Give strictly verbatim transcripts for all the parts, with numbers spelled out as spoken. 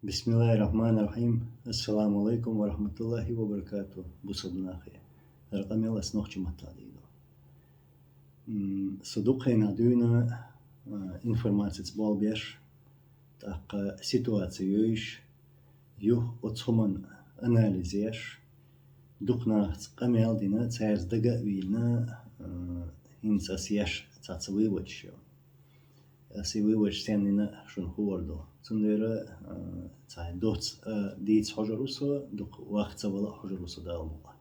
Бисмиллахир-рахманир-рахим. Ассаламу алейкум ва рахматуллахи ва баракату. Бусалба нахе. ХӀара къамел ас нохчийн маттахь дийр ду. М, со дукха хенахь дуьйна, а, информацица болх беш, тӀаккха ситуаци йовзуш, юха оцу хӀуманан анализ еш, дукха нахаца къамел а дина, цаьрца дага а вийлина, а, хӀинца ас еш цхьацца выводаш ю. Ас и выводаш сенна йина шуна хуур ду. Цундела, а, цхьа доцца, а, дийца хьожур ву со, дукха ваха ца вала а хьожур ву со, Дала мукъ лахь.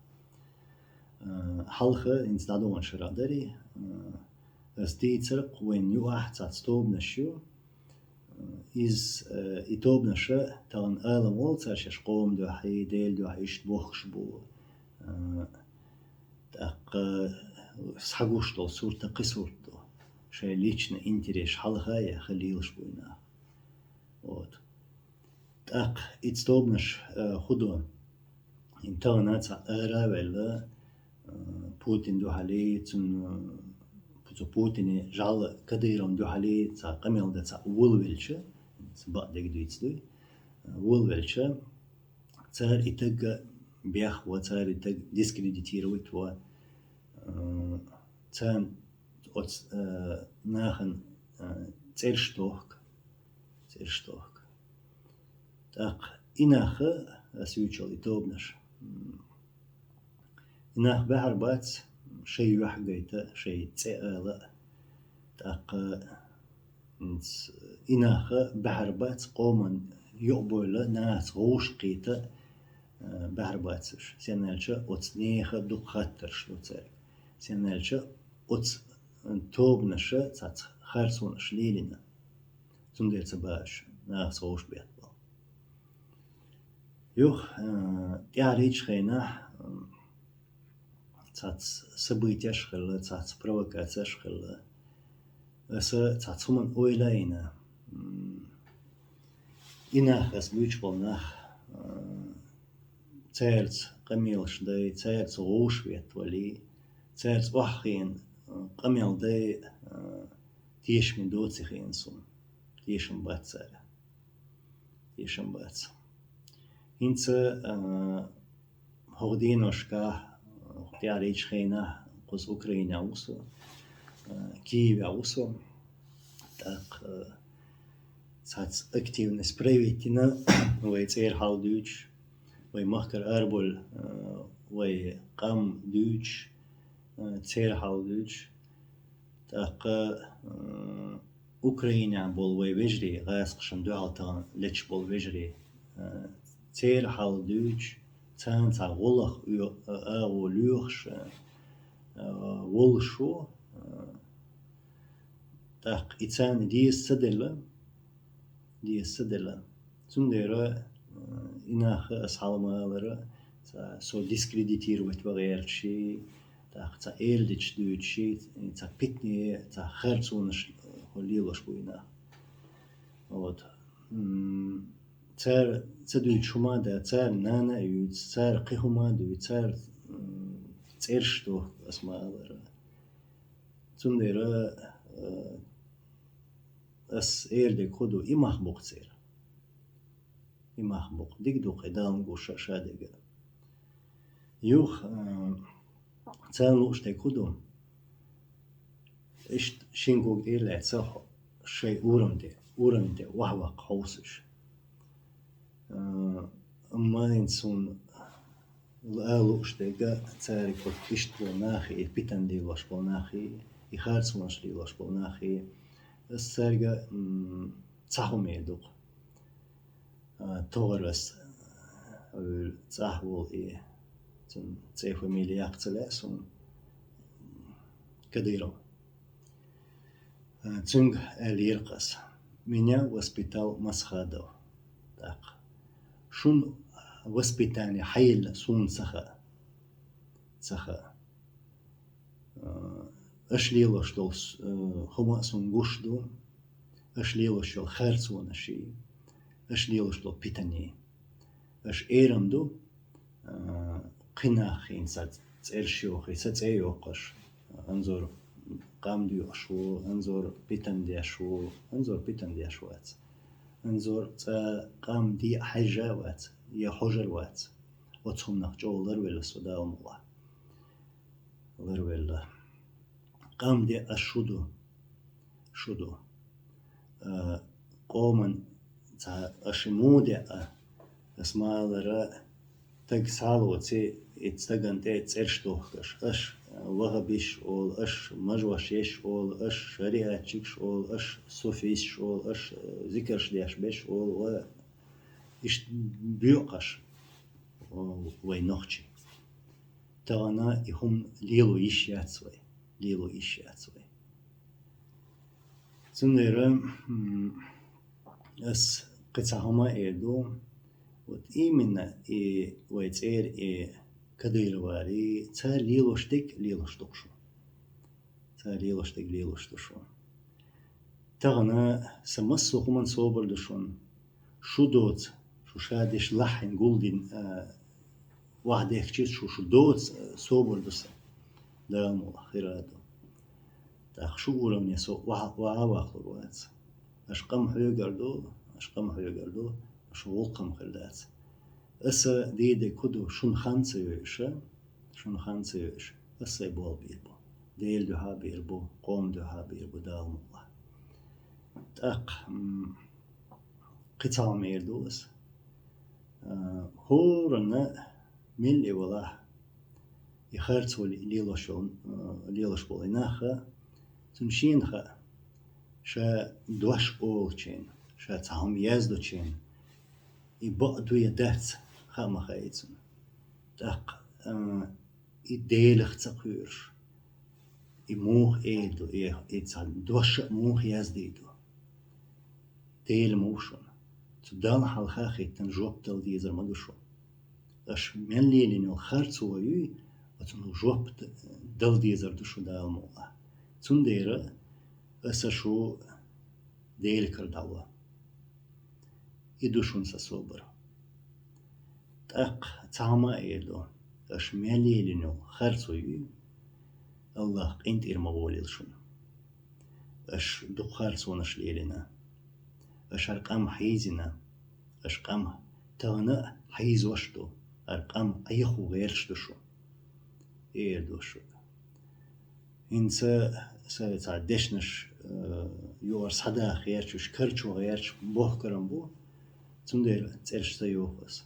А, хьалха, хӀинца дӀадоьлхучу шарахь дарий, а, ас дийцар, кху вайн юкъахь цхьацца тобанаш ю. Иза, а, и тобанаша тахана ала ма воллу цара шаьш къоман дуьхьа, Делан дуьхьа иштта бохкуш бу. А, тӀаккха схьагуш долу сурт кхин сурт ду. Шайн личный интерес хьалха а яьхна лелаш бу и нах. Вот. ТӀаккха и тобанаш, а, хӀун ду? ХӀинца тахана цхьа ара а ваьлла, а, Путин дуьхьал, цунна, а, цу Путине жӀаьла, Кадыровна дуьхьал цхьа къамел дан цхьа волавелча, бакъдерг дуьйцу дуй, а, волавелча, цара и таг бехво, цара и таг дискредитировать во, а, царна оцу, а, нахана, а, цӀераш тохку, цӀераш тохку. ТӀаккха и нах, ас юьйцуш йолу и тобанаш, м, и нах баьхьар бац шайн юьхь гайта, шайн цӀе ала а. ТӀаккха, м, ц-, и нах баьхьар бац къоман юкъабойла, нахаца вовшахкхета, а, баьхьар бац уьш. Сенна аьлча оцу нехан дукха хаттарш ду цаьрга. Сенна аьлча оцу, м, тобанаша цхьацца харцонаш лелийна. Цундела ца баьхьаш, нахаца вовшахбетта болу. Юха, а, тӀаьхьарчу хенахь, м, цхьацца событияш хилла, цхьацца провокацияш хилла. Аса цхьацца хӀуманна ойла а йина, м, и нах, ас буьйцуш болу нах, а, цаьрца къамелаш дай, цаьрца вовшахветтавалий, цаьрца охьахиъна, а, къамел дай, а, тешаме доций хиъна суна. Тешам бац цара. Тешам бац. ХӀинца, а, хӀокху деношкахь, хӀокху тӀаьхьарчу хенахь кхуза Украинехь ву со, а, Киевехь ву со. ТӀаккха, а, цхьацца активность проявить йина, вай цӀера хьал дуьйцуш, вай махкара арабевлла, а, вай къам дуьйцуш, а, церан хьал дуьйцуш. ТӀаккха, а, Украинехь болу вай вежарий, гӀазкхашна дуьхьал тахана леташ болу вежарий, а, церан хьал дуьйцуш, царна цхьа гӀуллакх оь-, а, агӀо лоьхуш, а, а, волуш ву, а, тӀаккха и царна деза ца делла, деза ца делла. Цундела, а, и нах, ас хьалха ма-аллара, цхьа со дискредитировать ван гӀерташ, тӀаккха цхьа эладитанаш дуьйцуш, цхьа питане, цхьа харцонаш, а, лелош бу и нах. Вот. М, цара ца дуьйцуш хӀума а дац, цара нана а юьйцу, цара кхин хӀума а дуьйцу, цара, м, цӀераш тохку, ас ма-аллара. Цундела, а, ас эр дерг хӀун ду, и мах бу-кх церан. И мах бу-кх. Дика ду-кх и Далла гуш ша дерг. Юха, а, царна лууш дерг хӀун ду? Иштта шина кога тӀера лаьцна шайн урам тӀе, урам тӀе охьаваккха хьовсуш. А, амма хӀинца суна ала лууш дерг, цаьрга кху иштта болу нахе, и питана лелош болу нахе, и харцонаш лелош болу нахе, ас цаьрга, м, цхьа хӀума эр ду-кх. А, товарас, а, цӀахь волу и, цуьнан цӀе, фамилия яккха ца лаьа суна, Кадыров. А, цуьнга аьллера-кх ас: «Меня воспитал Масхадов». ТӀаккха: «Шун воспитание хьан елла, суна ца хаьа. Ца хаьа. А, аша лелош долу с-, а, хӀума а суна гуш ду, аша лелош йолу харцонаш, аша лелош долу питане. Аша эрам ду, а, кхин нах хиъна сан цӀераш йохий, сан цӀе йоккхуш, Анзор къам доькъуш ву, Анзор питана деш ву, Анзор питана деш вац. Анзор цӀа къам диъ хьежа вац, я хьожар вац. Оцу хӀуманах чӀогӀа ларвелла со, Дала мукъалахь. Ларвелла. Къам диъ аш шу ду. Шу ду. А, къоман цхьа аш муха диъ а, ас ма-аллара, таг схьалоций, и стагана тӀе цӀераш дохкаш, аш вахабиш олу, аш мажош еш олу, аш шариатчикаш олу, аш суфисташ олу, аш зикарш деш беш олу, ва иштта боьхуш вай нохчий. Тахана и хӀума лело йиш яц вай, лело йиш яц вай. Цундела, м, ас кхин цхьа хӀума а эр ду, вот именно и вай цӀера и кадыровари, цара лелош дерг лелош ду шу. Цара лелош дерг лелош ду шу. Тахана сан массо а хӀуманна собар ду шуна. Шу доцу, шу ша деш лахьина гулдина, а, вахдехча шу, шу доцу, а, собар ду сан. Дала мукъалахь, хир а ду. ТӀаккха шу уровне со охьа, охьа а вахлур вац. Аша къам хьоьгур ду, аша къам хьоьгур ду, шу гӀуллакхам хир дац. Аса дийр дерг хӀун ду, шуна хан ца йойуш, шуна хан ца йойуш, аса сайн болх бийр бу. Делан дуьхьа а бийр бу, къоман дуьхьа а бийр бу, Дала мукъалахь. ТӀаккха, м, кхин цхьа хӀума эр ду ас. А, хӀоранна милла а валахь, и харцо лелош йолу, а, лелош болу и нах а, цунна шена хаьа, ша дош олучеран, ша цхьа хӀума яздочеран, и бакъ ду я дац, хаа ма хаьа цунна. ТӀаккха, а, и Делах ца кхоьруш, и муха эр ду, и, и цхьа дош а муха яздийр ду. Дела ма ву шуна. Цу Далла хьалха а хӀиттина жоп дала дезар ма ду шуна. Аша мел лелийна йолу харцо юй, оцунах жоп д-, дала дезар ду шу, Дала мукъалахь. Цундела аса шу Делан кара дӀало. И ду шуна сан собар. ТӀаккха цхьа хӀума а эр ду, аша мел лелийна йолу харцо юй, АллахӀ къинтӀера ма волийла шуна. Аша дукха харцонаш лелийна. Аша хӀара къам хьийзийна. Аша къам тахана а хьийзош ду. ХӀара къам Ӏехо гӀерташ ду шу. Эр ду шу. ХӀинца сан цхьа дешнаш, э, юкъара схьадаха гӀерташ, уьш карчо гӀерташ бохкаран бу. Цундела цӀераш ца йоху ас.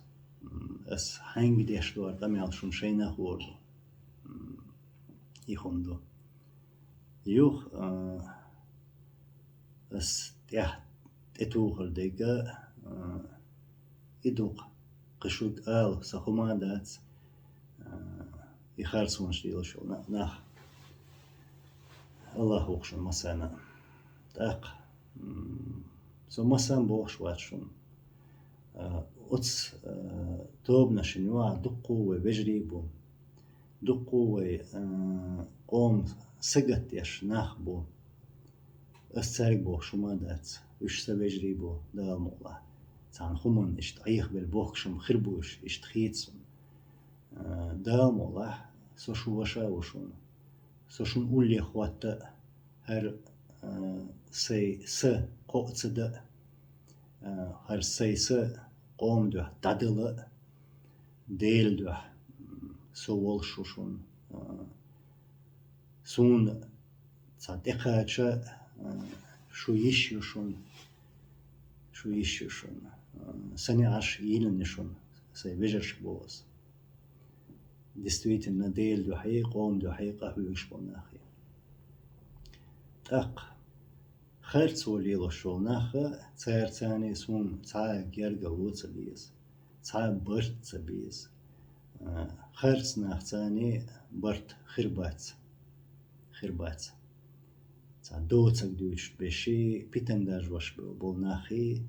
М, ас хьаьнга деш ду хӀара къамел, шуна шайнах лор ду. М, и хӀума ду. Юха, а, ас тӀехь тӀетухур дерг а, а, и ду-кх, кхин шуьга ала сан хӀума а дац, а, и харцонаш лелош йолу на-, нах. АллахӀ ву-кх шуна массарна. ТӀаккха, м, со массарна бохуш вац шуна. А, оцу, а, тобанашна юкъахь дуккха а вай вежарий бу. Дуккха а вай, а, къоман сагатдеш нах бу. Ас цаьрга бохуш хӀума а дац. Уьш сан вежарий бу, Дала мукъалахь. Цхьана хӀуманна иштта Ӏехабелла бохкуш-м хир бу уьш, иштта хета суна. А, Дала мукъалахь, со шун ваша а ву шуна. Со шуна уллехь хӀотта а, хӀара, а, сайн са кхоа ца дан а, а, хӀара сайн са къоман дуьхьа дӀадала а, Делан дуьхьа, м, со волуш ву шуна. А, суна цхьа тӀекхача, а, шу йиш ю шуна, шу йиш ю шуна. А, сан неӀарш йиллина шуна, сайн вежаршка боху ас. Действительно, Делан дуьхьий, къоман дуьхьий къахьоьгуш болу нахий. ТӀаккха харцо лелош йолу нах а, цара царний суна цхьа а гергарло ца беза, цхьа а барт ца беза. А, харц нах царний барт хир бац, хир бац. Цхьа доцург дуьйцуш беший, питана даржош бо-, болу нахий,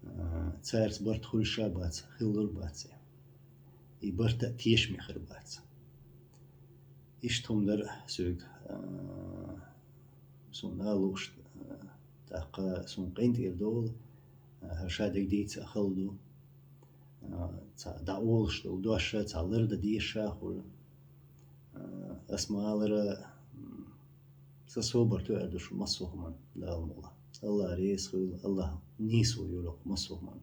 а, цаьрца барт хуьлуш а бац, хилалур а бац. И барт а тешаме хир бац. Иштта хӀума дара соьга, а, суна ала лууш, а, тӀаккха суна къинтӀера долу, а, хӀара шадерг дийца а хала ду. А, цхьа дӀаолуш долу дош а цхьа лардан дезаш а хуьлу. А, ас ма-аллара, м, сан собар тоьар ду шу массо а хӀуманна, Дала мукъалахь. Аллах реза хуьлда, Аллах нийсо йойла массо а хӀаман.